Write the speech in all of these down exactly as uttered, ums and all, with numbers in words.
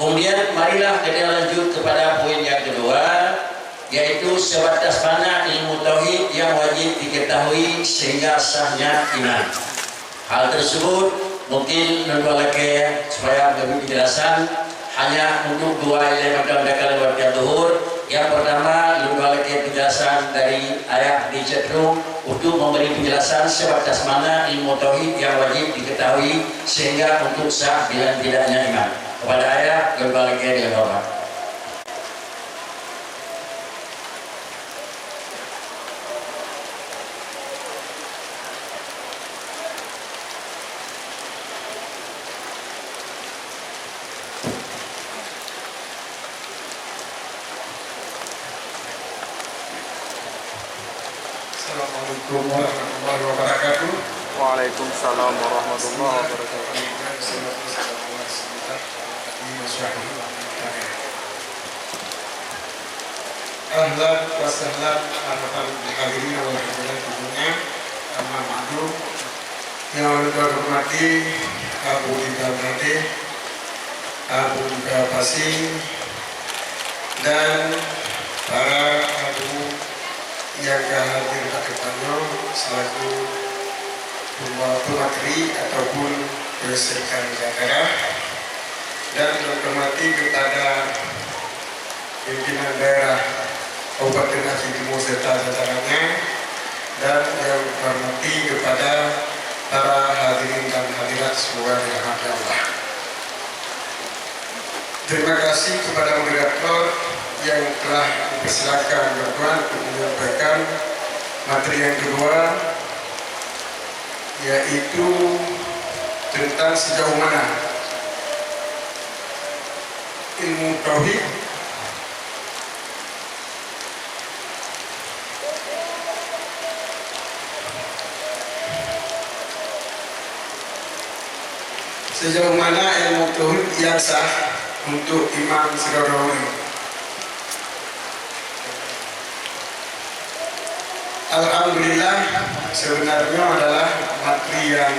Kemudian, marilah kita lanjut kepada poin yang kedua, yaitu sebatas mana ilmu tauhid yang wajib diketahui sehingga sahnya iman. Hal tersebut mungkin lôn lakée supaya lebih penjelasan hanya untuk dua ilée mata mendakar lewat zuhur. Yang pertama, lôn lakée penjelasan dari ayah di chatroom untuk memberi penjelasan sebatas mana ilmu tauhid yang wajib diketahui sehingga untuk sah dan tidaknya iman. Kepada ayah, lôn lakée dengan hormat. Assalamualaikum warahmatullahi wabarakatuh. Waalaikumsalam warahmatullahi wabarakatuh. Ahlan wa sahlan, marhaban bil hadirin wal hadirat semuanya. Amma ba'du. Yang saya hormati Abu Rizal Tadeh, Abu Rizal Pasing, dan para abu yang ka hadir bak teumpat nyoe selaku pembawa pemateri ataupun peserta acara, dan terhormati kepada pimpinan daerah Kabupaten Aceh Timur serta jajarannya, dan yang terhormati kepada para hadirin dan hadirat semoga dirahmati Allah. Terima kasih kepada moderator yang telah dipersilakan berkenan untuk menyampaikan materi yang kedua, yaitu tentang sejauh mana ilmu tauhid Sejauh mana ilmu tauhid yang sah untuk imam sidroe-droe ureueng? Alhamdulillah, sebenarnya adalah materi yang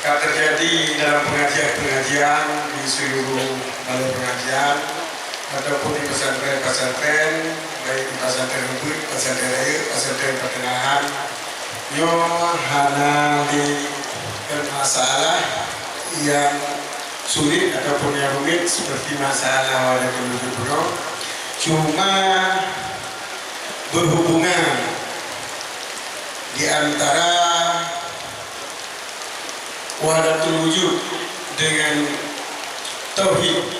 ka terjadi dalam pengajian-pengajian di seluruh balai pengajian ataupun di pesantren-pesantren, baik di pesantren Ubud, pesantren Raya, pesantren Pertengahan. Nyoe hana lé masalah yang sulit ataupun yang rumit seperti masalah wahdatul wujud bunoe. Cuma berhubungan di antara wahdatul wujud dengan tauhid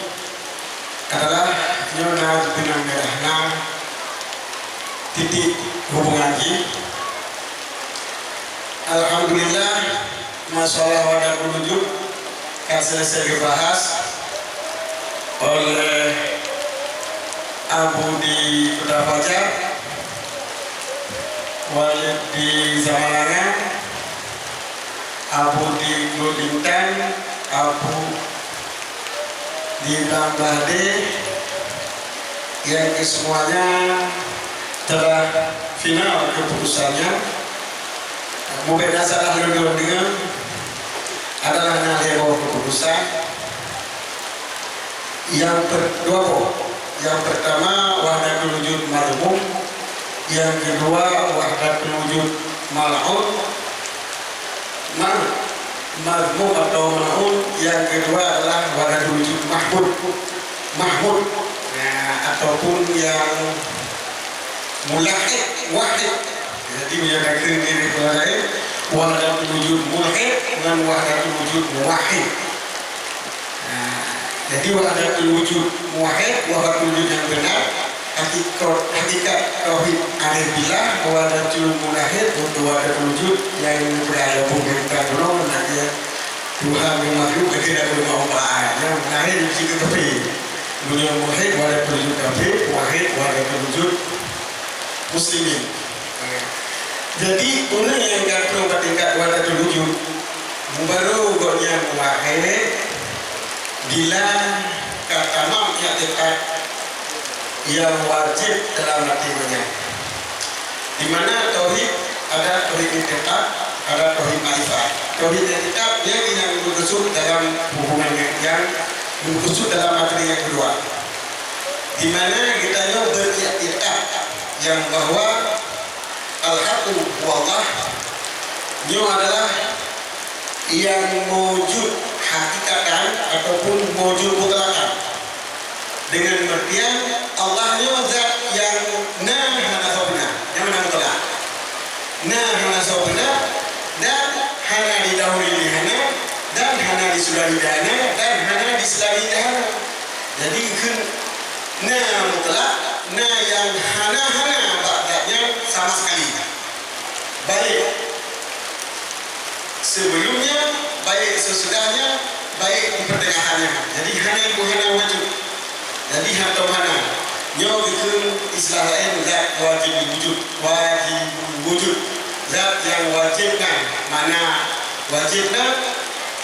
adalah nyoe na benang merah na titik hubungan jih. Alhamdulillah, masalah wahdatul wujud ka selesai dibahas oleh Abu di Kota Fajar, Walid di Samalanga, Abu di Bukit Bintang, Abu di Blang Bhade, yang kesemuanya telah final keputusannya. Mubeda salah london dengan adalah nalebo keputusan. Yang per-, dua boh. Yang pertama, wahdatul wujud mazmum. Yang kedua, wahdatul wujud mal'un. Nah, mazmum atau mal'un. Yang kedua adalah wahdatul wujud mahmud. Mahmud. Nah, ataupun yang mulahid, wahid. Jadi, meunyoe takheun diri ulama laén, wahdatul wujud mulhid ngon wahdatul wujud muwahhid. Nah, jadi wahdatul wujud muwahhid, wahdatul wujud yang benar, hakikat, hakikat tauhid arif billah, wahdatul mulahid, untuk wahdatul wujud yang berada di pemerintahan ulama, nak dia Tuhan yang makhluk, dia tidak boleh mahu. Yang mulahid itu juga kafir. Beliau mulhid, wahdatul wujud kafir, wahid, wahdatul wujud muslimin. Jadi, ureueng nyang ka troh bak tingkat wahdatul wujud, baru gobnyan muwahhid bila ka tamam i'tiqad nyang wajéb dalam até gobnyan. Di mana tauhid, ada tauhid i'tiqad, ada tauhid ma'rifat. Tauhid i'tiqad, nyan nyang meukeusut dalam hubungan nyang Khusus dalam materi yang kedua, di mana kita nyoe beriktikad yang bahwa Al-Haqqu huwallah nyoe adalah yang mewujud hakikatan ataupun mewujud mutlakkan. Dengan pengertian, Allah nyoe zat nyang na hana soe beuna, nyang meunan mutlak. Na hana soe beuna, dan hana didahului lé hana, dan hana disudahi lé hana, dan hana diseulami lé hana. Jadi, kheun na mutlak, na nyang hana-hana bak zat nyan sama sekali. Baik sebelumnya, baik sesudahnya, baik di pertengahannya. Jadi, hana ibu hana wujud. Jadi, hantom hana. Nyoe geukheun istilah laén zat wajib wujud. Wajib wujud. Zat nyang wajib na. Makna wajib na,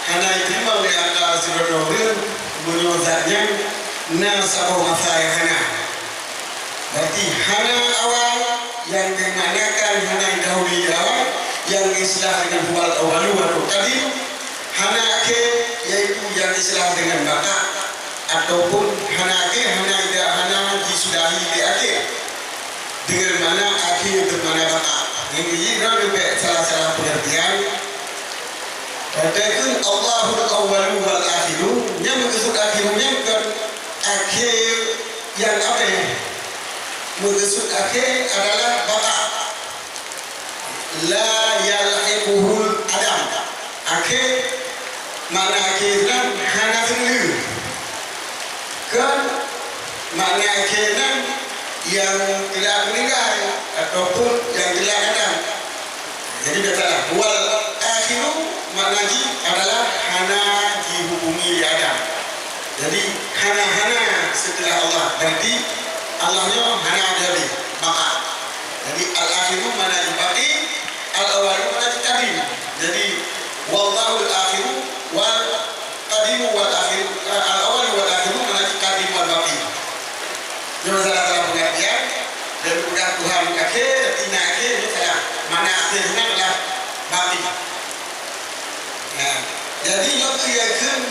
hana jiteurimong lé akal sidroe ureuëng meunyoe zat nyan na saboh masa nyang hana. Berarti hana awai nyang dimaknakan hana didahului lé awai, nyang geuistilah dengan huwal awwalu wa qadim, hana akhé, yaitu nyang geuistilah dengan baqa, ataupun hana akhé, hana ida, hana jisudahi lé akhé, dengan makna akhé, dengan makna baqa. Jadi, droe leubeh salah-salah pengertian. Katakan Allahul awwalu wal akhiru, nyang meukeusut akhiru nyan kon akhé nyang abéh. Meukeusut akhé adalah baqa. La yalhiquhul adam. Akhé, makna akhé nyan hana teungeuleu. Kon makna akhé nyan nyang telah meuninggai ataupun nyang telah datang. Jadi, biasalah, wal akhiru makna jih adalah hana jihubungi lé Adam. Jadi, hana-hana setelah Allah. Berarti, Allah nyoe hana habéh-habéh, baqa. Jadi, al-akhiru makna jih baqi, al-awwalu makna jih qadim. Jadi, wallahul akhiru wal qadimu wal akhir, eh, al-awwalu wal akhiru makna jih qadim wal baqi. Nyoe salah-salah pengertian, dan peugah Tuhan akhé, tina akhé, nyoe salah. Makna akhé nyan adalah baqi. Nah, jadi nyoe keuh nyang kheun,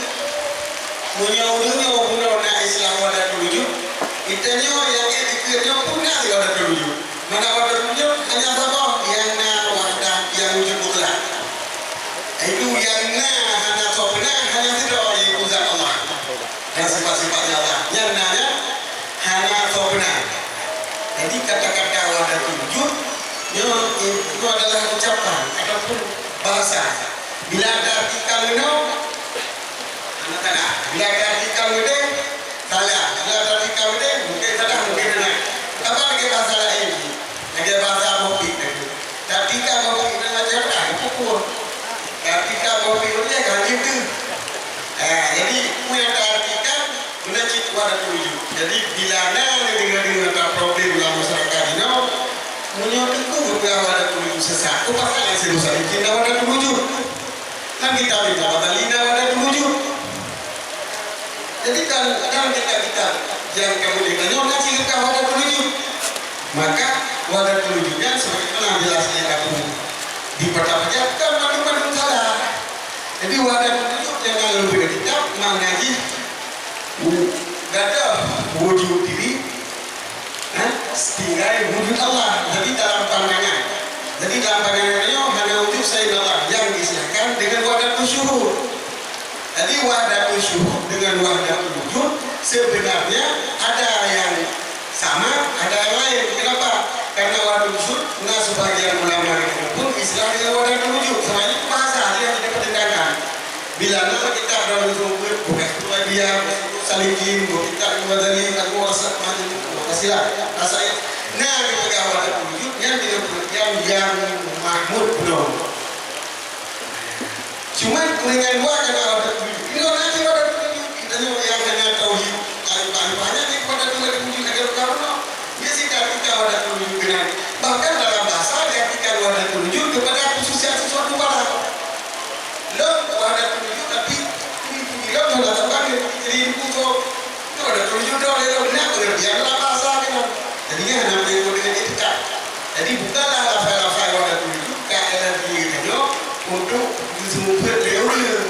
meunyoe ureuëng nyoe bunoe na istilah wahdatul wujud, geutanyoe nyang ék dikeue nyoe pun na wahdatul wujud. Mana wahdatul wujud hanya saboh nyang na wahdah nyang wujud mutlak. Itu nyang na hana soe beuna, hanya sidroe, yaitu zat Allah dan sifat-sifatnya Allah. Nyang na nyan hana soe beuna. Jadi kata-kata wahdatul wujud nyoe itu adalah ucapan ataupun bahasa. Bila diartikan meunoe, hana salah. Bila diartikan meudeh, salah. Bila diartikan meudeh, mungkin salah, mungkin beuna. Tapi lagèe bahasa laén, lagèe bahasa boh pih tadi. Diartikan boh pih nyan macam mana? Pukul. Diartikan boh pih nyan kan gitu. Eh, jadi, peue nyang diartikan, meunan cit wahdatul wujud. Jadi, bila na deungoe-deungoe ka problem lam masyarakat inoe, meunyoe teungku geupeugah wahdatul wujud sesat, peue pasal nyang seurusan? Mungkin na wahdatul wujud. Lam kitab Ibnu Ghazali na wahdatul wujud. Jadi, dalam, dalam kitab-kitab nyang kamoe deungoe nyoe na ciri khas wahdatul wujud. Maka, wahdatul wujud nyan sebagaimana jelas nyang kamoe di Peta Pajak kan mandum-mandum salah. Jadi, wahdatul wujud jangan lupa kitab makna jih, wu-, gadoh wujud diri, ha, tinggai wujud Allah. Jadi, dalam pandangan. Jadi, dalam pandangan nyoe hana wujud selain Allah yang diistilahkan dengan wahdatul syuhud. Jadi, wahdatul syuhud dengan wahdatul wujud sebenarnya ada yang sama, ada yang lain. Kenapa? Karena wahdatul wujud, na sebagian ulama yang pun istilah dengan wahdatul wujud. Sebenarnya itu bahasa dia yang dipertentangkan. Bila na kitab dalam buku, bukan itu dia, Salikin, bukan kitab Ibnu Ghazali, aku rasa macam itu, Mu'tazilah. Rasa na dipegang wahdatul wujud, yang tidak pengertian yang mahmud belum. Cuma ureueng nyang dua kana wahdatul wujud. Inoe na cit wahdatul wujud. Geutanyoe nyang hana tauhid, alif ba alif ba nyan cit wahdatul wujud lagèe buka bunoe. Dia sih diartikan wahdatul wujud keunan. Bahkan dalam bahasa diartikan wahdatul wujud kepada khususiat sesuatu barang. Lom wahdatul wujud tapi pintu ilom hana saban jadi pintu. Itu wahdatul wujud dah lom na pengertian dalam bahasa keunan. Jadi nyan hana meunyoe dengan etika. Jadi, bukanlah lafai-lafai wahdatul wujud ka ela diri geutanyoe untuk geuseumeubeuet lé ureueng.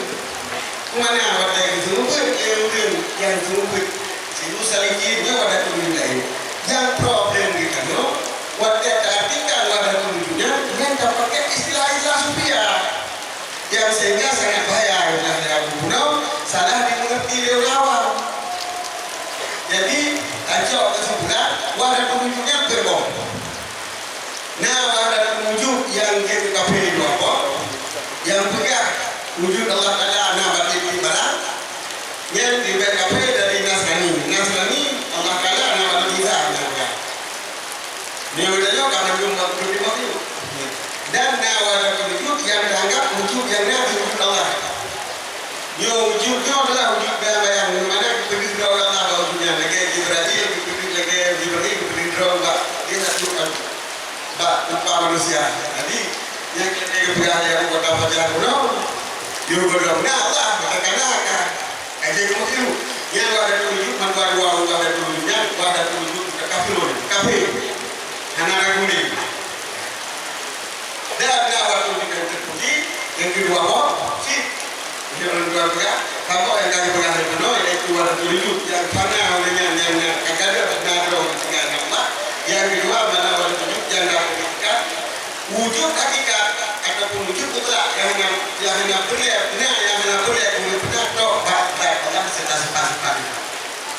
Keu mana watèe geuseumeubeuet lé ureueng? Nyang seumeubeuet sibu salikien nyoe wahdatul wujud laén. Nyang problem geutanyoe, watèe taartikan wahdatul wujud nyan, nyan tapaké istilah-istilah sufiah. Nyang sehingga sangat bahaya, istilah-istilah bunoe salah dimengerti lé ureueng awam. Jadi, tacok keusimpulan, wahdatul wujud nyan peue boh. Na wahdatul wujud nyang jeuet kafé dua boh, nyang peugah wujud Allah Taala na bak tiep-tiep barang, nyan leubeh kafé dari Nasrani. Nasrani, Allah Taala na bak tiep-tiep barang, nyan peugah. Nyoe geutanyoe ka mandum bak tiep-tiep makhluk. Dan na wahdatul wujud nyang teuanggap wujud nyang na di wujud Allah. Nyoe wujud nyoe adalah wujud bayang-bayang, di mana geupeudeuh droe Allah bak wujud nyan. Lagèe Jibril, geupeudeuh lagèe Jibril, geupeudeuh droe bak dia satu kan. Bak rupa manusia. Jadi, nyang kita peugah di Abu Bakar Fajar bunoe, di Abu Bakar bunoe Allah, katakanlah ka, ka jadi makhluk. Nyang wahdatul wujud, mandua dua wahdatul wujud nyan, wahdatul wujud bukan kafir, kafir. Hana ragu lé. Dan na wahdatul wujud nyang teupuji, nyang keudua boh, cit. Nyang keudua peugah, saboh nyang ka geupeugah lé bunoe, yaitu wahdatul wujud, nyang fana, nyang, nyang, nyang ka gadôh na droe tinggai ngon Allah. Nyang keudua, mana wahdatul wujud, nyang ka geupeugah, wujud hakikat ataupun wujud mutlak nyang hana, nyang hana peureulèe, na nyang hana peureulèe keuneuk peugah tok bak zat Allah serta sifat-sifat.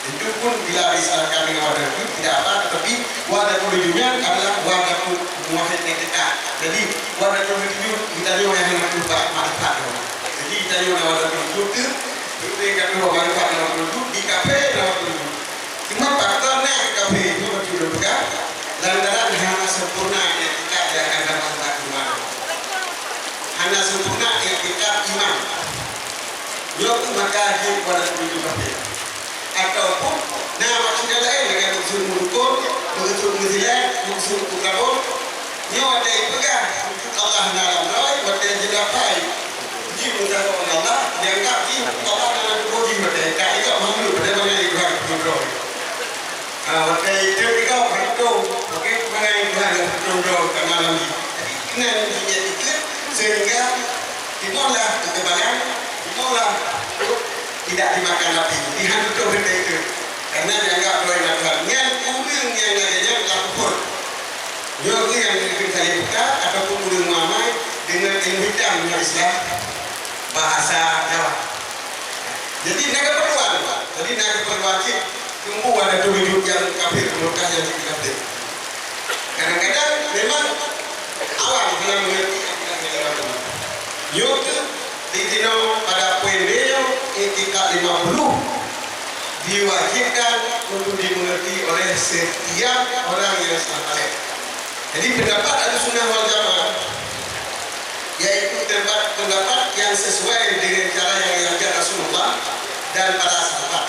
Itu pun bila diistilahkan dengan wahdatul wujud, tidak apa, tetapi wahdatul wujud nyan adalah wahdatul muwahhid i'tiqad. Jadi, wahdatul wujud geutanyoe nyang hana peureulèe makrifat. Jadi, geutanyoe na wahdatul wujud tu, beutôi ka tuwoe makrifat na wahdatul wujud, di kafé na wahdatul wujud. Cuma faktor na kafé itu beutôi peugah, lantaran hana sempurna i'tiqad nyang akan dapat iman. Hana sempurna i'tiqad iman. Nyoe pun maka jeuet wahdatul wujud kafé. Ataupun na maksud nyang laén, lagèe maksud meurukon, maksud meusilèe, maksud meutabong. Nyoe watèe jipeugah wujud Allah na lam droe, watèe jilapai jih meutabong ngon Allah, jianggap jih Allah na lam tuboh jih watèe ka ingat makhluk, watèe bangai Tuhan keudroe. Ha, watèe jitem ingat hantom, watèe bangai Tuhan keudroe ka na lam jih. Jadi, inan jih nyang dikeue sehingga timoh lah keukebalan, timoh lah tidak dimakan api. Dihantom hati itu. Karena dianggap droe na Tuhan. Nyan ureueng nyang lagèe nyan telah kufur. Nyoe ureueng nyang dikheun khalifah ataupun ureueng muamai dengan ilmu hitam dalam Islam bahasa Jawa. Jadi, na keperluan. Jadi, na keperluan cit tumbuh ada tujuh nyang kafir, murtad nyang cit kafir. Kadang-kadang memang awam dalam mengerti akidah agama. Nyoe tu di sinoe pada poin D nyoe, i'tiqad lima puluh diwajibkan untuk dimengerti oleh setiap orang yang Islam balik. Jadi pendapat Ahlussunnah wal Jamaah yaitu pendapat, pendapat yang sesuai dengan cara yang diajar Rasulullah dan para sahabat.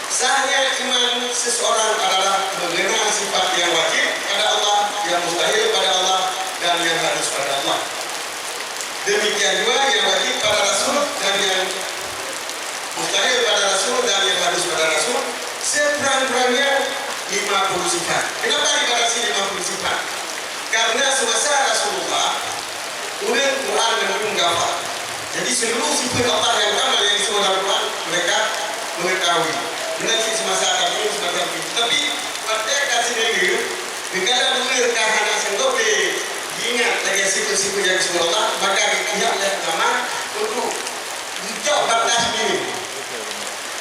Sahnya iman seseorang adalah mengenal sifat yang wajib pada Allah, yang mustahil pada Allah, dan yang harus pada Allah. Demikian juga yang wajib pada Rasul dan yang mustahil pada Rasul dan yang harus pada Rasul, sekurang-kurangnya lima puluh sifat. Kenapa dibatasi lima puluh sifat? Karena semasa Rasulullah, ureueng Quran mandum gafal. Jadi, seluruh sifat Allah yang kamal yang disebut dalam Quran, mereka mengetahui. Meunan cit semasa Nabi, semasa Nabi. Tapi, watèe ka sineulheueh, ketika ureueng ka hana sanggob lé jiingat lagèe sifat-sifat yang disebut Allah, maka geupihak lé ulama untuk geucok batas minim.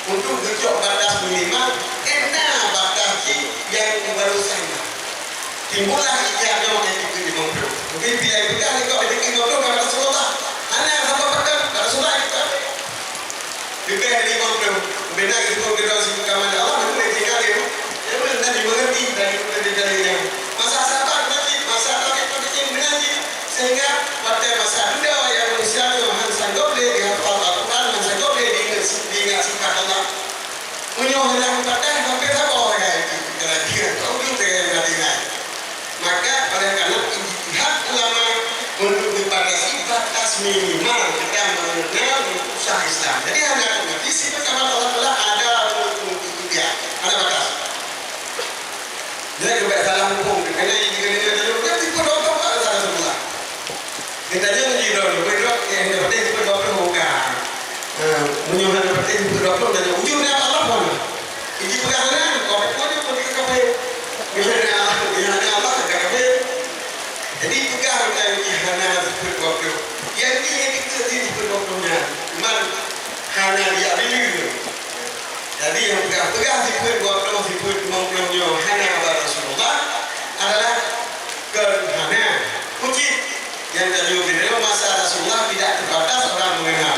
Untuk geucok batas minimal, na batas jih nyang baroesa nyan. Timbullah ikhtiar nyoe nyang dikeue limong ploh. Mungkin bila dipeugah lé gob dikeue limong ploh, kata Rasulullah. Hana saboh pakon, kata Rasulullah, itu. Leubeh dari limong ploh. Beuna geupeukeudroe sibeuna kaman Allah, meunan tinggai lé. Dia beuna dimengerti dari dalil-dalil nyan. Masa sahabat meunan cit, masa tabi'in, tabi'in meunan cit. Sehingga watèe masa dudoe nyang manusia nyoe hana sanggob lé geuhafal Al-Quran, hana sanggob lé diingat, diingat sifat Allah. Meunyoe hana geupatéh, sampoe saboh hai, kira-kira, kau jeuet dengan hati ngai. Maka, oleh karena ijtihad ulama untuk membatasi batas minimal kita mengenal untuk sah Islam. Jadi, hana keuneuk isi perkataan Allah Taala ada untuk itu dia. Ada batas. Jadi, keu bèk salah muphom, keu nyan jih keu nyan, jadi, tipe dokto ka rasa Rasulullah. Geutanyoe jih droe, leubeh droe, eh, leubeh tipe dokto bukan. Eh, meunyoe hana leubeh tipe dokto, dan ujong nyan Allah, Jadi peugah hana, kau pun pun kafé. Bila hana, bila hana Allah, kafé. Jadi peugah tentang hana sifat dua puluh. Yang ni yang kita di sifat dua puluh nya. Cuman hana dia bila. Jadi yang peugah-peugah sifat dua puluh, sifat lima puluh nyoe hana bak Rasulullah adalah kon hana. Mungkin yang tadi kita masa Rasulullah tidak terbatas orang mengenal.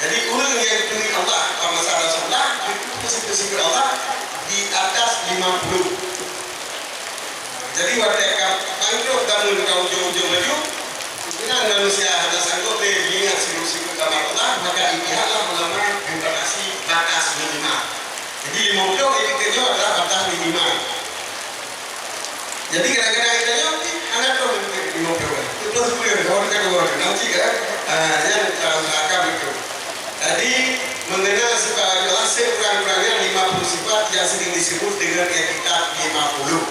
Jadi ureuëng nyang turi Allah bak masa Rasulullah itu sifat-sifat Allah di atas lima puluh. Jadi watée ka mantong tamun ka ujong-ujong laju, sinan manusia hana sanggob lé ingat sifat-sifat Allah, maka ijtihadlah ulama membatasi batas minimal. Jadi lima puluh itu adalah batas minimal. Jadi kadang-kadang kita nyoe hana tahu lima puluh. Itu sepuluh, kawan kita dua, nanti kan. Ah, yang kita usahakan itu. Jadi mengenal sifat Allah sekurang-kurangnya lima puluh sifat yang sering disebut dengan etikat lima puluh.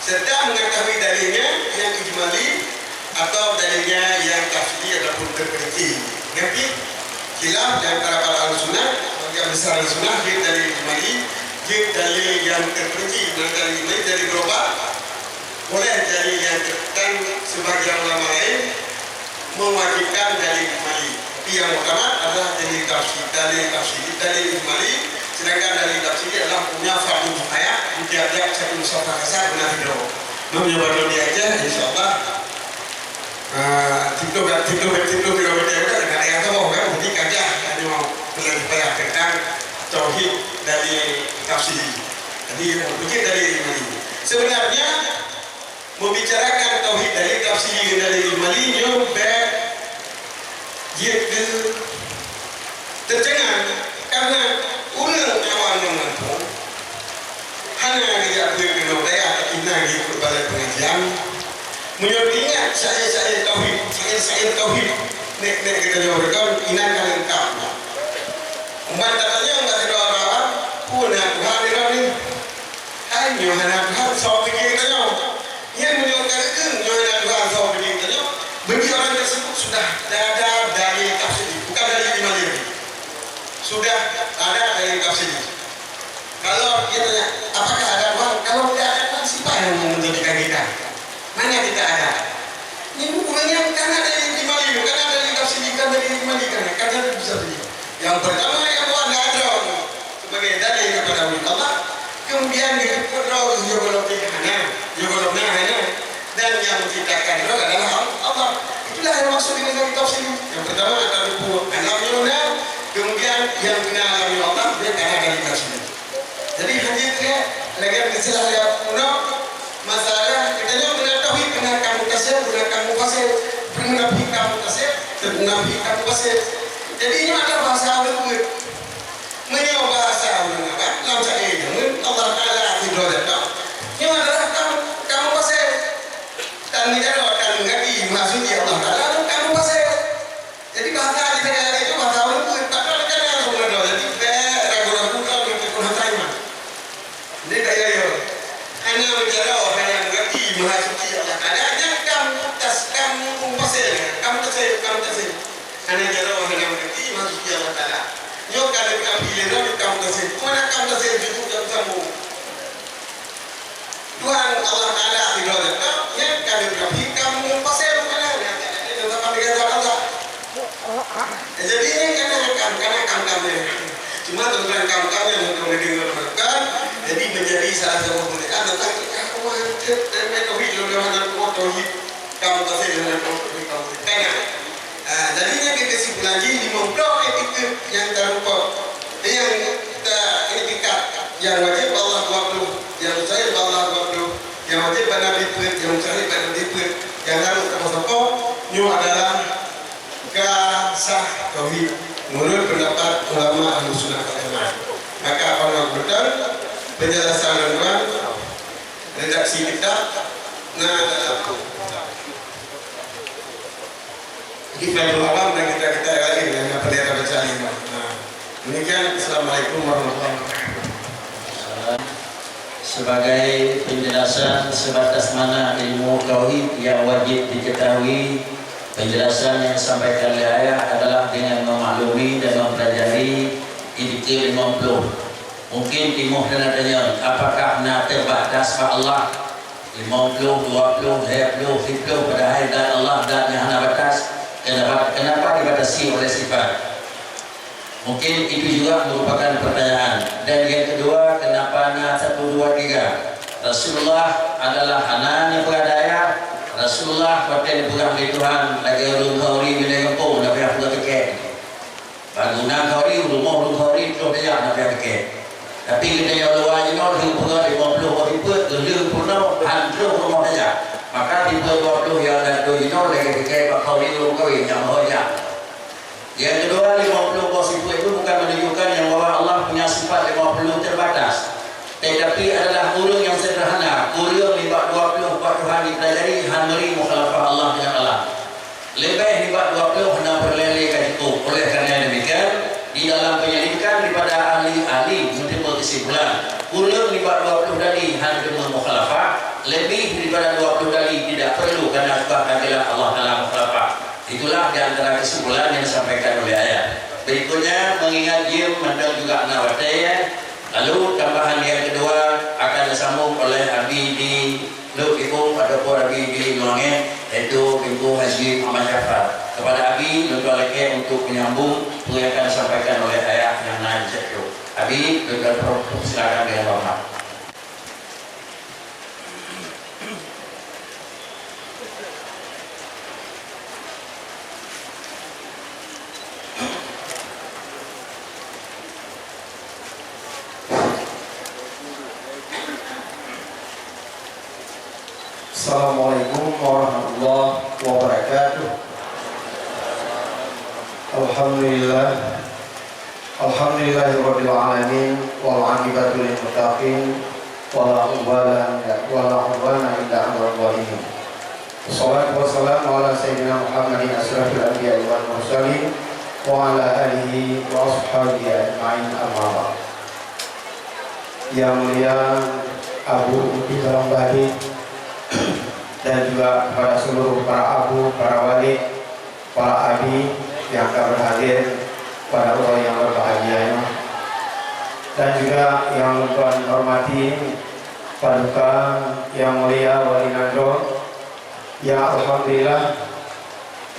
Serta mengetahui dalilnya yang ijmali atau dalilnya yang tafsili ataupun terperinci. Ngerti? Khilaf di antara para ahli sunnah, sebagian besar ahli sunnah, jeuet dalil ijmali, jeuet dalil yang terperinci, dan dalil ijmali dari global, boleh dalil yang tertekan sebagian ulama lain mewajibkan dalil ijmali. Tapi yang utama adalah dalil tafsir, dalil tafsir, dalil ijmali, sedangkan dalil tafsir adalah punya fardu kifayah di tiap-tiap satu mushaf kasar benar hidro. Namanya baru diajar, insya Allah. Ah, tiga belas, tiga belas, tiga belas kilometer kan, dengan ayah tu kan, jadi kajah hanya pernah dipayah tentang tauhid dari tafsir. Jadi, mungkin dari ini. Sebenarnya, membicarakan tauhid dari tafsir dari Imam Ali nyoe bèk jeuet keu teuceungang, karena ureueng awam nyang mampu hana geujak beuet keunoe dayah, tapi na geukheun balai pengajian. Meunyoe ingat syair-syair tauhid, syair-syair tauhid nek-nek geutanyoe reugon, inan ka leungkap. Umat tatanyong bak sidroe awam, peue na Tuhan di droeneuh? Hai, nyoe hana Tuhan, soe pike geutanyoe? Nyan meunyoe ka geukheun nyoe hana Tuhan, soe pike geutanyoe? Bagi orang tersebut sudah ada dalil tafsir, bukan dalil iman lagi. Sudah ada dalil tafsir. Kalau dia tanya, apakah ada Tuhan? Kalau tidak ada Tuhan, siapa yang mau menjadikan kita? Mana kita ada? Ini buku ini kan ada di, di Bali, kan ada di tafsir, kan ada di Bali, kan ada di bisa beli. Yang pertama yang buat ada sebagai dalil kepada wujud Allah, kemudian dia pun roh, dia belum hana, dia belum hana. Dan yang menciptakan roh adalah Allah. Itulah yang maksud dengan dari tafsir. Yang pertama ada rupa alam yang benar, kemudian yang benar alam yang Allah, dia kan ada di tafsir. Jadi hanya dia lagi istilah yang mudah, masalah kita ni benar tauhid, benar kamu kasih, benar kamu pasir, benar kamu kasih, benar kamu pasir. Jadi ini ada bahasa berikut. Meunyoe bahasa ureueng Arab, lam syair nyan, Allah Taala sidroe teuh. Nyoe adalah kamu, kamu pasir. Tan meunyoe tan meungerti maksud Allah Taala, kamu pasir. Jadi bahasa di negara itu bahasa ureueng pun, padahal kan yang ureueng Arab. Jadi bèk ragu-ragu kau untuk pun hata iman. Jadi tak ya ya. Hana meujaro, hana meungerti maksud Allah Taala. Nyan kamu tas, kamu pasir, kamu pasir, kamu pasir. Hana jaroe, hana meungerti maksud Allah Taala. Nyoe ka lheueh ka piléh droe, ka meugaséh. Peue na ka meugaséh jeuet ka meusambo. Tuhan Allah Taala sidroe teuh, nyan ka lheueh ka pi, ka meupaséh bukan nyan, nyan ka lheueh ka pi Allah. Jadi nyan kana kam, kana kam-kam nyan. Cuma teuntang kam-kam nyan untuk neudeungoe kan. Jadi menjadi salah satu pemberitaan tentang kita, wah, kita, kita, kita, kita, kita, kita, kita, kita, kita, kita, kita, kita, kita, kita, kita, Ah, jadi nyan keu kesimpulan jih, limong ploh etikeuet nyang tarumpok, nyang ta-, etikat, nyang wajéb bak Allah dua ploh, nyang mustahil bak Allah dua ploh, nyang wajéb bak Nabi peuet, nyang mustahil bak Nabi peuet, nyang harôh tapoh-poh, nyoe adalah ka sah tauhid, meunurot peundapat ulama Ahlussunnah wal Jamaah. Maka, apabila beutôi penjelasan lôn tuan, redaksi kitab, na dalam Kifayatul Awam dan kitab-kitab yang lain yang pernah kita baca lima. Nah, demikian. Assalamualaikum warahmatullahi wabarakatuh. Sebagai penjelasan sebatas mana ilmu tauhid yang wajib diketahui, penjelasan yang disampaikan oleh ayah adalah dengan memaklumi dan mempelajari etikeuet lima puluh. Mungkin timoh teuntanyong, apakah na teubatas bak Allah? Limong ploh, dua ploh, lhèe ploh, siplôh, padahai zat Allah zat nyang hana batas. Kenapa, kenapa dibatasi oleh sifat? Mungkin itu juga merupakan pertanyaan. Dan yang kedua, kenapa na satu, dua, tiga? Rasulullah adalah hana nyang peugah daya. Rasulullah watèe dipeugah lé Tuhan lagèe ureueng khauri binéh gampông, na piah peugah tiket. Bangunan khauri, rumoh ureueng khauri, troh daya na piah tiket. Tapi geutanyoe luwa jinoe lheueh peugah limong ploh boh sifeuet, geulheueh peurunoe, han troh rumoh daya. Maka sifeuet dua ploh nyang na troh jinoe lagèe tiket bak khauri ureueng kawin nyang meuhôi jak. Yang kedua, lima puluh boh sifeuet itu bukan menunjukkan yang bahwa Allah punya sifat lima puluh terbatas, tetapi adalah ureueng nyang sederhana, kureueng nibak dua puluh bak Tuhan dipelajari, han meuri mukhalafah Allah nyang alam. Leubeh nibak dua puluh hana peureulèe lé ka cukup. Oleh karena demikian, di dalam penyelidikan daripada ahli-ahli mencapai kesimpulan, kureueng nibak dua puluh tadi han teuma mukhalafah, lebih daripada dua puluh tadi tidak perlu karena sudah jelas Allah Taala mukhalafah. Itulah di antara kesimpulan yang disampaikan oleh ayah. Berikutnya, mengingat jeuem mantong juga na watèe, lalu tambahan yang kedua akan disambung oleh Abi di Luk Ipung ataupun Abi di Luangét, yaitu Teungku Haji Muhammad Jafar. Kepada Abi, lôn lakèe untuk menyambung peue yang akan disampaikan oleh ayah nyang na di situ. Abi, lôn persilakan dengan hormat. Assalamualaikum warahmatullahi wabarakatuh. Alhamdulillah. Alhamdulillahirabbil alamin, wal aqibatu lil muttaqin, wala udwana, wala udwana illa 'alal zalimin. Wassalatu wassalamu ala sayyidina Muhammadin asyrafil anbiya'i wal mursalin, wa ala alihi wa ashabihi ajma'in, amma ba'd. Yang mulia Abu Mufti Salam Badi dan juga kepada seluruh para abu, para wali, para abi yang ka berhadir pada uroe nyang berbahagia nyoe, dan juga yang lôn tuan hormati Paduka Yang Mulia Wali Nanggroe, ya alhamdulillah,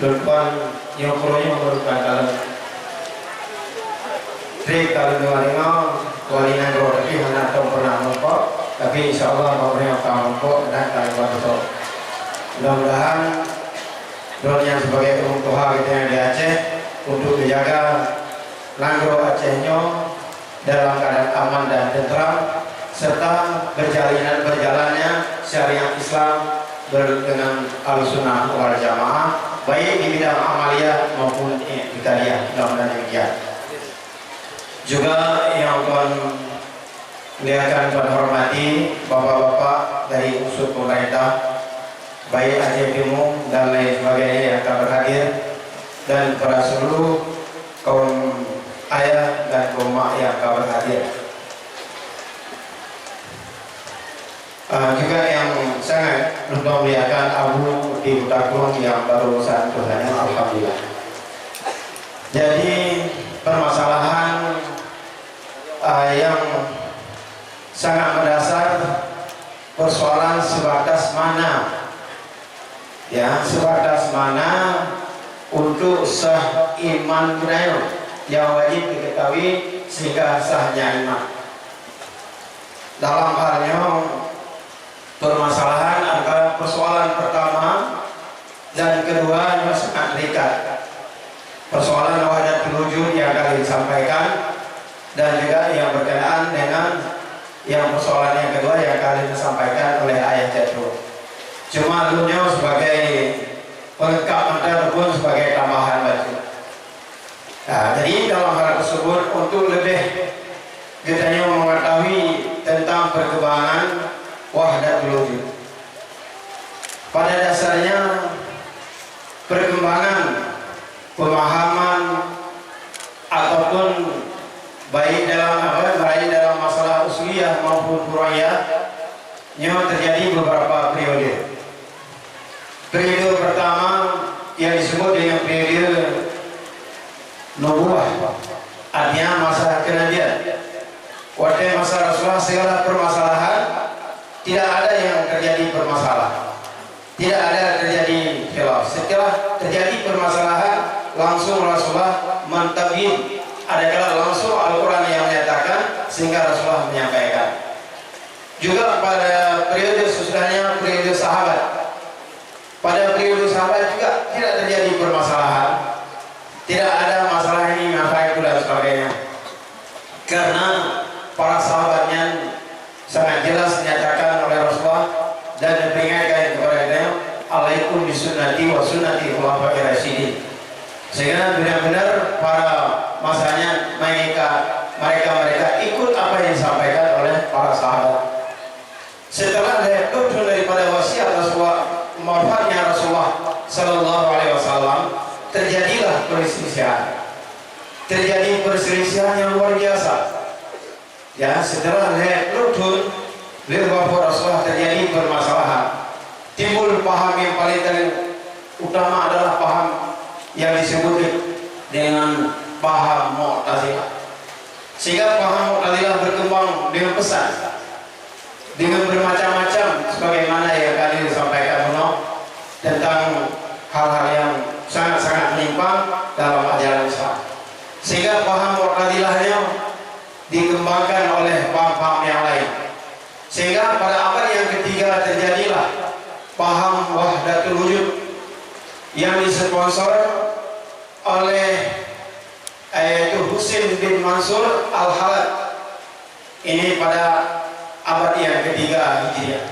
lôn tuan nyoe keunoe nyoe meureuka kalon. Trép ka lôn deungoe Wali Nanggroe, tapi hana tom pernah meurumpok, tapi insya Allah meureuka meurumpok dan ka lôn bantu. Mudah-mudahan Droeneuh nyan sibagai ureueng tuha geutanyoe di Aceh untuk geujaga nanggroe Aceh nyoe dalam keuadaan aman dan tentram, serta berjalinan, berjalannya syariat Islam ber-, dengan Ahlussunnah wal Jamaah, baik di bidang amaliyah maupun iktikadiyah. Mudah-mudahan demikian. Juga yang tuan Muliakan dan hormati bapak-bapak dari unsur pemerintah, baik Aceh Timu dan lain sebagainya yang ka berhadir, dan kepada seluruh kaum ayah dan kaum mak yang ka berhadir. Ah, juga yang sangat lôn muliakan Abu Mufti Butakung yang baru saat itu hadir, alhamdulillah. Jadi, permasalahan ah, yang sangat mendasar, persoalan sebatas mana, ya, sebatas mana untuk sah iman geutanyoe yang wajib diketahui sehingga sahnya iman. Dalam hal nyoe, permasalahan antara persoalan pertama dan kedua nyoe sangat terikat. Persoalan wahdatul wujud yang kali disampaikan dan juga yang berkenaan dengan yang persoalan yang kedua yang kali disampaikan oleh Ayah Jatuh. Cuma lôn nyoe sebagai pelengkap mantong ataupun sebagai tambahan bacut. Nah, jadi dalam hal tersebut, untuk lebih geutanyoe mengetahui tentang perkembangan wahdatul wujud. Pada dasarnya, perkembangan pemahaman ataupun baik dalam apa, baik dalam masalah usuliyah maupun furu'iyah, nyoe terjadi beberapa periode. Periode pertama yang disebut dengan periode nubuah, artinya masa kenabian. Watèe Tidak ada yang terjadi permasalahan. Tidak ada terjadi khilaf. Setelah terjadi permasalahan, langsung Rasulullah mentabyin. Adakala langsung Al-Quran yang menyatakan, sehingga Rasulullah menyampaikan. Juga pada periode sesudahnya, periode sahabat. Pada periode sahabat juga tidak terjadi permasalahan. Tidak ada masalah ini, masalah itu dan sebagainya. Karena para sahabat nyan sangat jelas dinyatakan oleh Rasulullah dan diperingatkan kepada kita, "Alaikum bisunnati wa sunnati khulafai rasyidin." Sehingga benar-benar pada masanya mereka, mereka-mereka ikut apa yang disampaikan oleh para sahabat. Setelah lhèe ploh thôn daripada wasiat Rasulullah, wafatnya Rasulullah sallallahu alaihi wasallam, terjadilah perselisihan. Terjadi perselisihan yang luar biasa. Ya, setelah lhèe ploh thôn lheueh wafat Rasulullah, terjadi permasalahan. Timbul paham yang paling ter-, utama adalah paham yang disebut dengan paham Mu'tazilah. Sehingga paham Mu'tazilah berkembang dengan pesat, dengan bermacam-macam, sebagaimana yang tadi disampaikan Muno, tentang hal-hal yang sangat-sangat menyimpang dalam ajaran Islam. Sehingga paham Mu'tazilah nyoe dikembangkan oleh paham-paham yang lain. Sehingga pada abad yang ketiga terjadilah paham wahdatul wujud yang disponsor oleh, yaitu Husin bin Mansur Al-Hallaj. Ini pada abad yang ketiga Hijriah.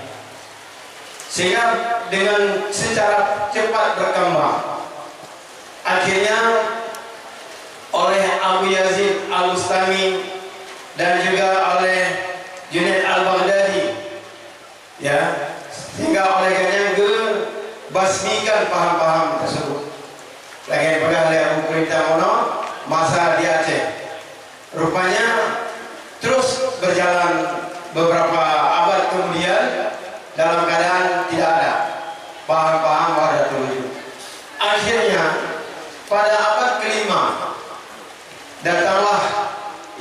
Sehingga dengan secara cepat berkembang. Akhirnya oleh Abu Yazid Al-Bustami dan juga oleh Junaid Al-Baghdadi, ya, sehingga oleh gobnyan geubasmikan paham-paham tersebut. Lagèe peugah lé Abu Kurintan Muno, masa di Aceh. Rupanya terus berjalan beberapa abad kemudian dalam keadaan tidak ada paham-paham wahdatul wujud. Akhirnya pada abad kelima datanglah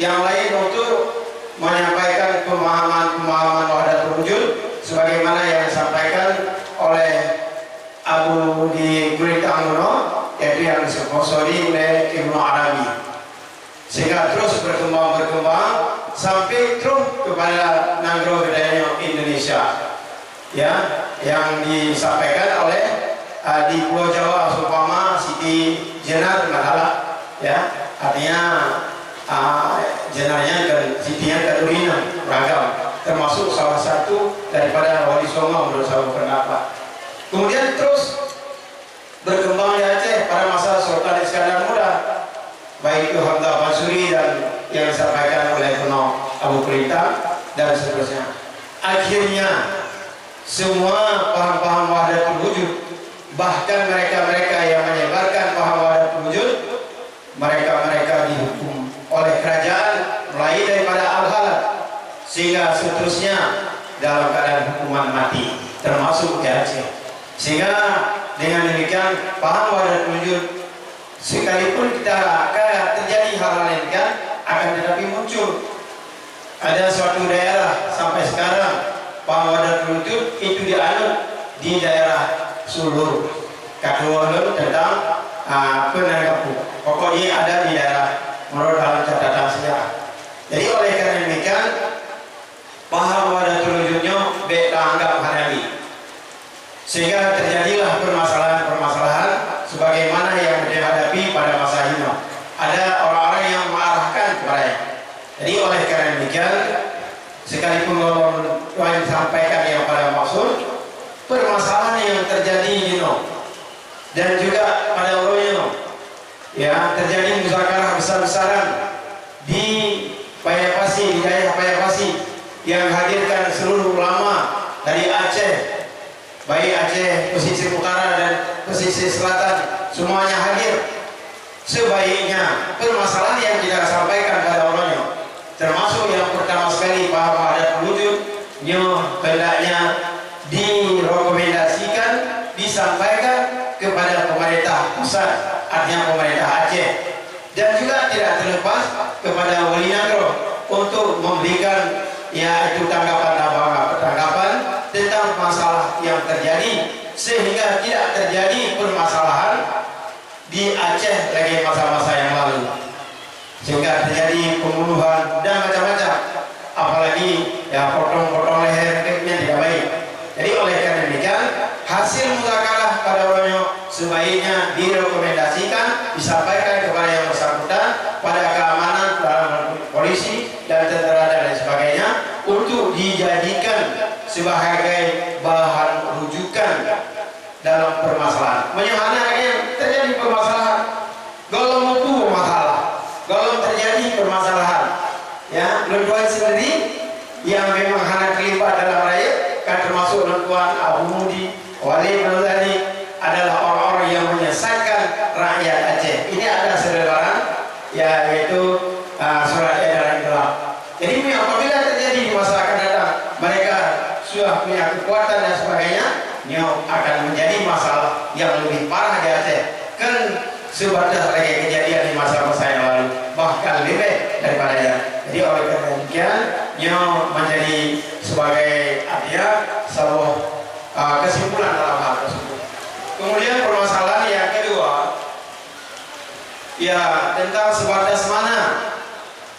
yang lain untuk menyampaikan pemahaman-pemahaman wahdatul wujud sebagaimana yang disampaikan oleh Abu di Kurintan Muno, yaitu yang disponsori oleh Ibnu Arabi. Sehingga terus berkembang-berkembang sampai terus kepada nanggroe geutanyoe Indonesia. Ya, yang disampaikan oleh, ah, di Pulau Jawa seumpama Siti Jenar, masalah, ya, artinya, ah, Jenar nyan kan, Siti nyan kan ureueng inong, beragam, termasuk salah satu daripada Wali Songo menurut saya pendapat. Kemudian terus berkembang di Aceh pada masa Sultan Iskandar Muda, baik itu Hamzah Mansuri dan yang disampaikan oleh Ibnu Abu Kurintan dan seterusnya. Akhirnya, semua paham-paham wahdatul wujud, bahkan mereka-mereka yang menyebarkan paham wahdatul wujud, mereka-mereka dihukum oleh kerajaan, mulai daripada Al-Hallaj sehingga seterusnya, dalam keadaan hukuman mati, termasuk di Aceh. Sehingga dengan demikian, paham wahdatul wujud, sekalipun kita ka terjadi hal-hal yang demikian, akan tetapi muncul. Ada suatu daerah sampai sekarang, paham wahdatul wujud itu dianut di daerah Sulu. Ka tuwoe lôn tentang, ah, peue nan geupeu. Pokoknya ada di daerah, menurut dalam catatan sejarah. Jadi, oleh karena demikian, paham wahdatul wujud nyoe bèk taanggap hana di. Sehingga terjadilah permasalahan-permasalahan sebagaimana yang dihadapi pada masa jinoe. Ada orang-orang yang mengarahkan kepada yang. Jadi, oleh karena demikian, sekalipun ulôn tuan sampaikan yang pada maksud, permasalahan yang terjadi jinoe dan juga pada uroe nyoe, ya, terjadi muzakarah besar-besaran di Paya Pasi, di daerah Paya Pasi, yang hadirkan seluruh ulama dari Aceh, baik Aceh Pesisir Utara dan Pesisir Selatan, semuanya hadir. Sebaiknya, permasalahan yang kita sampaikan pada uroe nyoe, termasuk yang pertama sekali paham wahdatul wujud, nyoe hendaknya direkomendasikan, disampaikan kepada pemerintah pusat, artinya pemerintah Aceh, dan juga tidak terlepas kepada wali nanggroe untuk memberikan, yaitu tanggapan, tanggapan yang terjadi sehingga tidak terjadi permasalahan di Aceh lagi masa-masa yang lalu, sehingga terjadi pembunuhan dan macam-macam, apalagi ya potong-potong leher, yang tidak baik. Jadi oleh karena demikian, hasil muzakarah pada uroe nyoe sebaiknya direkomendasikan, disampaikan kepada yang bersangkutan, pada keamanan, kepada polisi dan tentara dan lain sebagainya, untuk dijadikan sebagai bahan rujukan dalam permasalahan. Meunyoe hana lagèe terjadi permasalahan, gohlom muphom masalah, gohlom terjadi permasalahan. Ya, lôn tuan sendiri yang memang hana terlibat dalam rakyat, kan termasuk lôn tuan Abu Mudi, Walid Al-Ghazali adalah orang-orang yang menyesatkan rakyat Aceh. Ini ada selebaran, ya, yaitu, ah, surat edaran gelap. Jadi, apabila terjadi di masa akan datang, mereka sudah punya kekuatan dan sebagainya, nyoe akan menjadi masalah yang lebih parah di Aceh. Kan sebatas lagi kejadian di masa-masa yang lalu, bahkan lebih daripadanya. Jadi, oleh karena demikian, nyoe menjadi sebagai, artinya, sebuah, ah, kesimpulan dalam hal tersebut. Kemudian permasalahan yang kedua, ya, tentang sebatas mana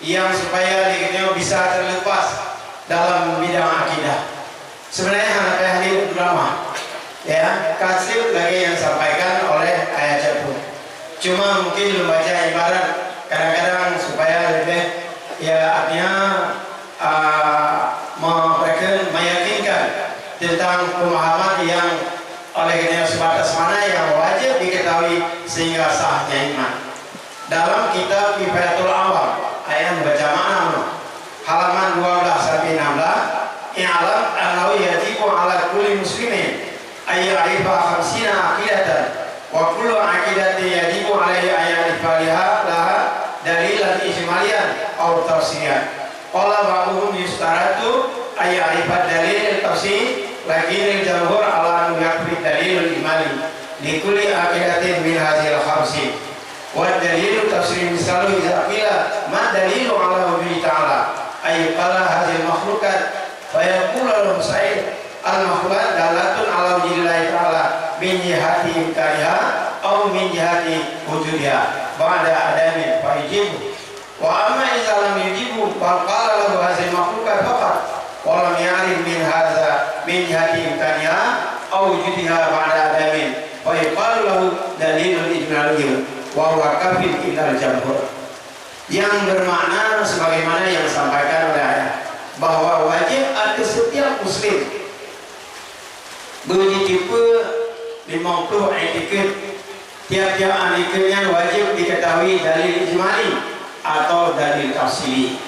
yang supaya lagèe nyoe bisa terlepas dalam bidang akidah. Sebenarnya hana payah lé ulama, ya, ka trép lagèe yang disampaikan oleh Ayah Cakpu. Cuma mungkin lôn baca ibarat kadang-kadang supaya lebih, ya, artinya, ah, memberikan, meyakinkan tentang pemahaman yang oleh karena sebatas mana yang wajib diketahui sehingga sahnya iman. Dalam kitab Kifayatul Awam, ayat baca makna, halaman dua belas sampai enam belas, "I'lam annahu yajibu ala kulli muslimin ay ya'rifa khamsina aqidatan, wa kullu aqidatin yajibu alaihi ay ya'rifa liha, laha dalilan ijmaliyan aw tafsiliyan." Qala ba'duhum yustaratu ay ya'rifa dalil tafsil, lakinnal jamhur ala annahu yakfi dalilul ijmali li kulli aqidatin min hadzal khamsi. Wa dalilu tafsir misalu idza qila ma dalilu ala wujudi ta'ala, ay qala hadzal makhluqat, fa yaqulu al-musa'il al-makhluqat dalatun ala wujudillahi ta'ala min jihati imkaniha aw min jihati wujudiha ba'da adamin, fa yujibu. Wa amma idza lam yujibu, bal qala lahu hadzal makhluqat faqat, wa lam ya'rif min hadza min jihati imkaniha aw wujudiha ba'da adamin, fa yuqalu lahu dalilun ijmaliyyun, wa huwa kafin indal jamhur. Yang bermakna sebagaimana yang disampaikan oleh ayah, bahwa wajib atas setiap muslim beujiteupeue limong ploh iktikeuet. Tiap-tiap iktikeuet nyan wajib diketahui dalil ijmali atau dalil tafsili.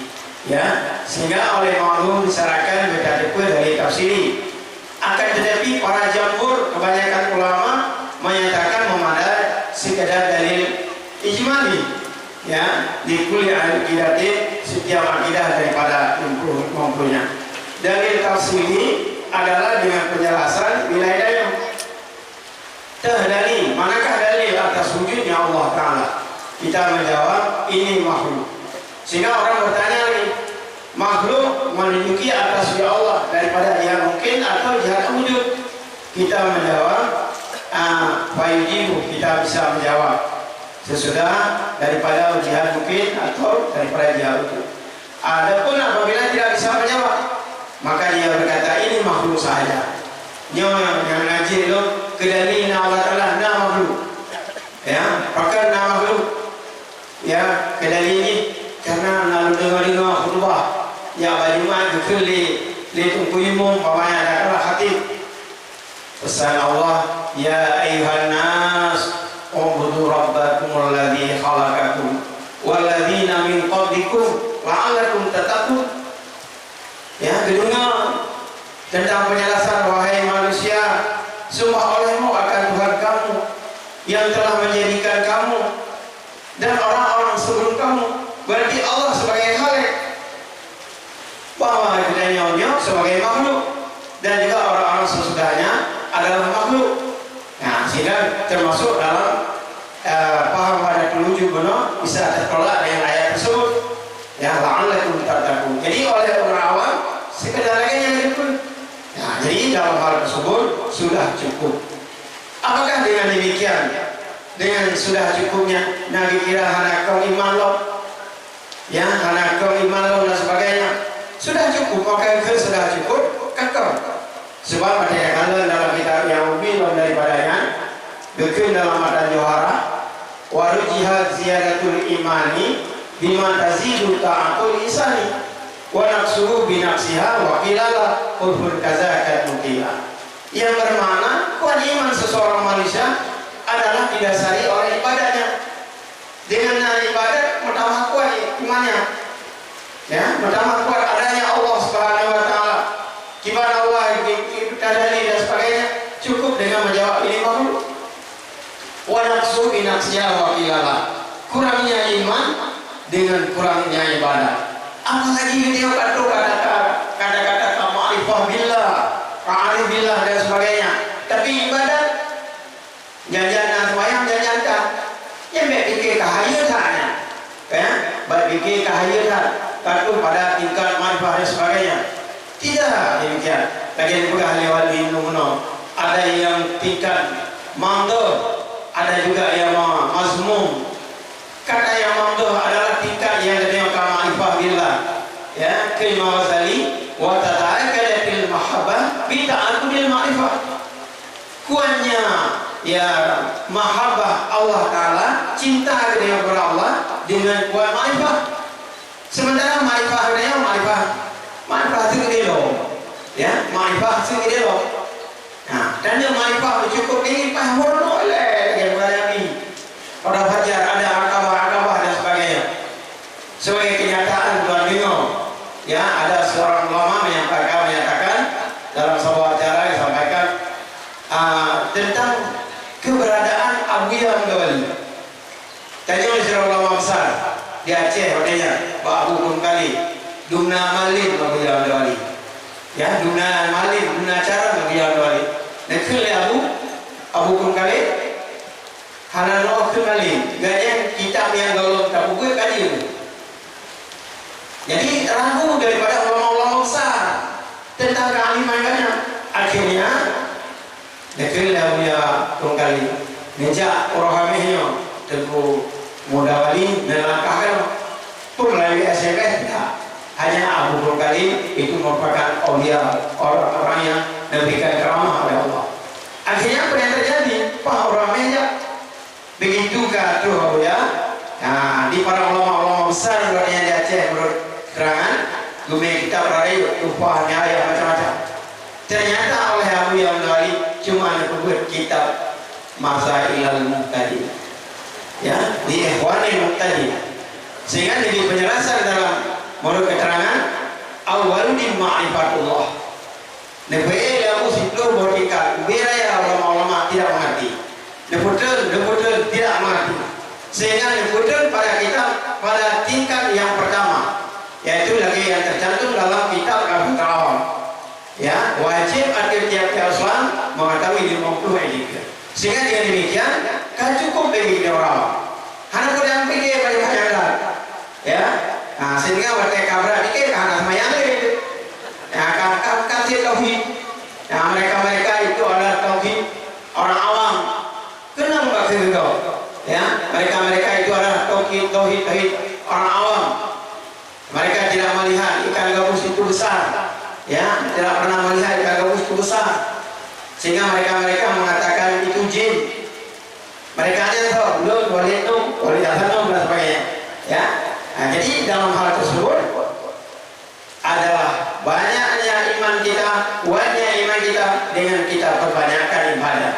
Ya, sehingga oleh maklum disyaratkan beutateupeue dalil tafsili. Akan tetapi, para jamhur, kebanyakan ulama menyatakan memadai sekadar dalil ijmali. Ya, di kulli aqidatin, setiap akidah daripada limong ploh, limong ploh nyan. Dalil tafsili adalah dengan penjelasan bila dayah. Teuh dalil, manakah dalil atas wujudnya Allah Ta'ala? Kita menjawab, ini makhluk. Sehingga orang bertanya lagi, makhluk menunjuki atas wujud Allah daripada jihad mungkin atau jihad wujud? Kita menjawab, ah, fa yujibu, kita bisa menjawab sesudah daripada jihad mungkin atau daripada jihad wujud. Adapun apabila tidak bisa menjawab, maka dia berkata, "Ini makhluk sahaja." Nyoe nyang ngaji lôn, keu dalil na Allah Taala, na makhluk. Ya, pakon na makhluk. Ya, keu dalil jih, karena na lôn deungoe-deungoe khutbah nyang bak Jumat geukheun lé, lé Teungku Imum, umpamanya, katakanlah khatib. Pesan Allah, "Ya ayyuhan nas, u'budu rabbakumul ladzi khalaqakum walladzina min qablikum la'allakum tattaqun." Ya, geudeungoe tentang penjelasan, "Wahai manusia, sembah olehmu akan Tuhan kamu yang telah menjadikan kamu dan orang-orang sebelum kamu." Berarti Allah sebagai Khalik, bahwa kita nyoe sebagai makhluk dan juga orang-orang sesudahnya adalah makhluk. Nah, sehingga termasuk dalam, eh, paham wahdatul wujud bunoe bisa tertolak dengan ayat tersebut. Ya, la'allakum tattaqun. Jadi, oleh orang awam, sekedar lagèe nyan pun. Nah, Jadi dalam hal tersebut sudah cukup. Apakah dengan demikian, dengan sudah cukupnya, na geukira hana kon iman lom? Ya, hana kon iman lom dan sebagainya. Sudah cukup, maka keu sudah cukup, ka kon. Sebab ada yang dalam kitab yang lebih lom daripada nyan, geukheun dalam matan Johara, "Wa rujiha ziyadatul imani bima tazidu ta'atul insani, wa naqsuhu bi naqsiha wa qila la urfun kaza kad mutila." Yang bermakna, kuat iman seseorang manusia adalah didasari oleh ibadahnya. Dengan na ibadat, meutamah kuat imannya. Ya, meutamah kuat adanya Allah Subhanahu wa Taala. Kiban Allah, tadali dan sebagainya, cukup dengan menjawab ini makhluk. Wa naqsu bi naqsiha wa qila la. Kurangnya iman dengan kurangnya ibadat. Apalagi dia kata kata-kata ma'rifah billah, ma'arif billah dan sebagainya. Tapi ibadat, janjan na sembahyang, janjan ka. Nyan bèk pike ka hayeu that nyan. Ya, bèk pike ka hayeu that. Patuh pada tingkat ma'rifah dan sebagainya. Tidak demikian. Lagèe peugah lé wali bunoe, ada yang tingkat mamdoh, ada juga yang ma-, mazmum. Kata yang mamdoh adalah tingkat yang dikenal ma'rifah billah. Ya, kheun Imam Ghazali, "Wa tata'akkadatil mahabbah bi ta'akkudil ma'rifah." Kuatnya, ya, mahabbah Allah Taala, cinta kepada Allah, dengan kuat ma'rifah. Sementara ma'rifah keudéh, ma'rifah, ma'rifah seukeudéh lom. Ya, ma'rifah seukeudéh lom. Nah, dan yang ma'rifah cukup tinggi, pah murni lé, lagèe bulan Nabi. Pada fajar ada akabah-akabah dan sebagainya. Sebagai kenyataan tuan dengar, ya, ada seorang ulama menyampaikan, menyatakan dalam sebuah acara disampaikan, ah, tentang keberadaan Abuya Abdul Wali. Tanyoe sidroe ulama besar di Aceh, watèe nyan, Pak Abu Kum Khalid, dumna malem Abuya Abdul Wali. Ya, dumna malem, dumna carông Abuya Abdul Wali. Neukheun lé Abu, Abu Kum Khalid, hana lôn kheun malem, gobnyan kitab nyang gohlom tapeubuet ka jeuet. Jadi, ragu daripada ulama-ulama besar tentang kealiman gobnyan. Akhirnya, neukheun lé Abuya Kum Khalid, neujak uroe Hamèh nyoe, Teungku Muda Wali, neulangkah keunoe. Peue melalui S M S? Tidak. Hanya Abu Kum Khalid itu merupakan aulia, orang-orang yang diberikan karamah oleh Allah. Akhirnya, apa yang terjadi? Pah uroe Hamèh jak. Begitu ka troh Abuya, ha, di para ulama-ulama besar watèe nyan di Aceh, menurut keterangan, geumè kitab rayeuk, Tuhfah, Nihayah, macam-macam. Ternyata oleh Abuya Abdul Wali cuma neupeubuet kitab Masailul Muhtadin. Ya, di Ikhwanil Muhtadin. Sehingga jadi penjelasan dalam, menurut keterangan, Awwaluddin Ma'rifatullah. Neupeuék lé Abu siplôh boh tingkat, ubé raya ulama-ulama tidak mengerti. Neupeutrön, neupeutrön, tidak mengerti. Sehingga neupeutrön pada kitab, pada tingkat yang pertama, yaitu lagèe yang tercantum dalam kitab Kafatul Awam. Ya, wajib atas tiap-tiap Islam mengetahui lima puluh ilmu. Sehingga dengan demikian, ka cukup bagi kita orang awam. Hana peue tapike banyak-banyak dah. Ya. Ha, sehingga watèe ka brat dikit, ka hana seumayang lé. Ya, ka, ka, ka cit tauhid. Ya, mereka-mereka itu adalah tauhid orang awam. Keunong bak keu geutanyoe. Ya, mereka-mereka itu adalah tauhid, tauhid, tauhid orang awam. Mereka tidak melihat ikan gabus itu besar. Ya, tidak pernah melihat ikan gabus itu besar. Sehingga mereka-mereka mengatakan itu jin. Mereka hanya tahu, "Lôn, Walid Nuh, Walid Hasan Nuh," dan sebagainya. Ya. Nah, jadi dalam hal tersebut adalah banyaknya iman kita, kuatnya iman kita dengan kita perbanyakkan ibadah.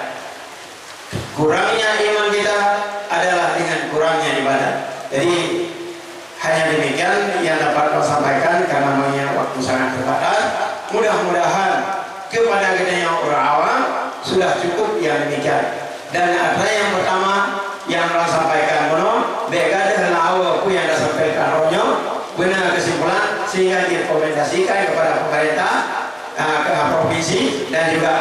Kurangnya iman kita adalah dengan kurangnya ibadah. Jadi, hanya demikian yang dapat saya sampaikan karena mengingat waktu sangat terbatas. Mudah-mudahan kepada kita yang orang awam sudah cukup yang demikian. Dan ada yang pertama yang saya sampaikan, mono, bèk gadoh lam hawa peue nyang disampaikan uroe nyoe, beuna kesimpulan sehingga direkomendasikan kepada pemerintah, ah, ke provinsi dan juga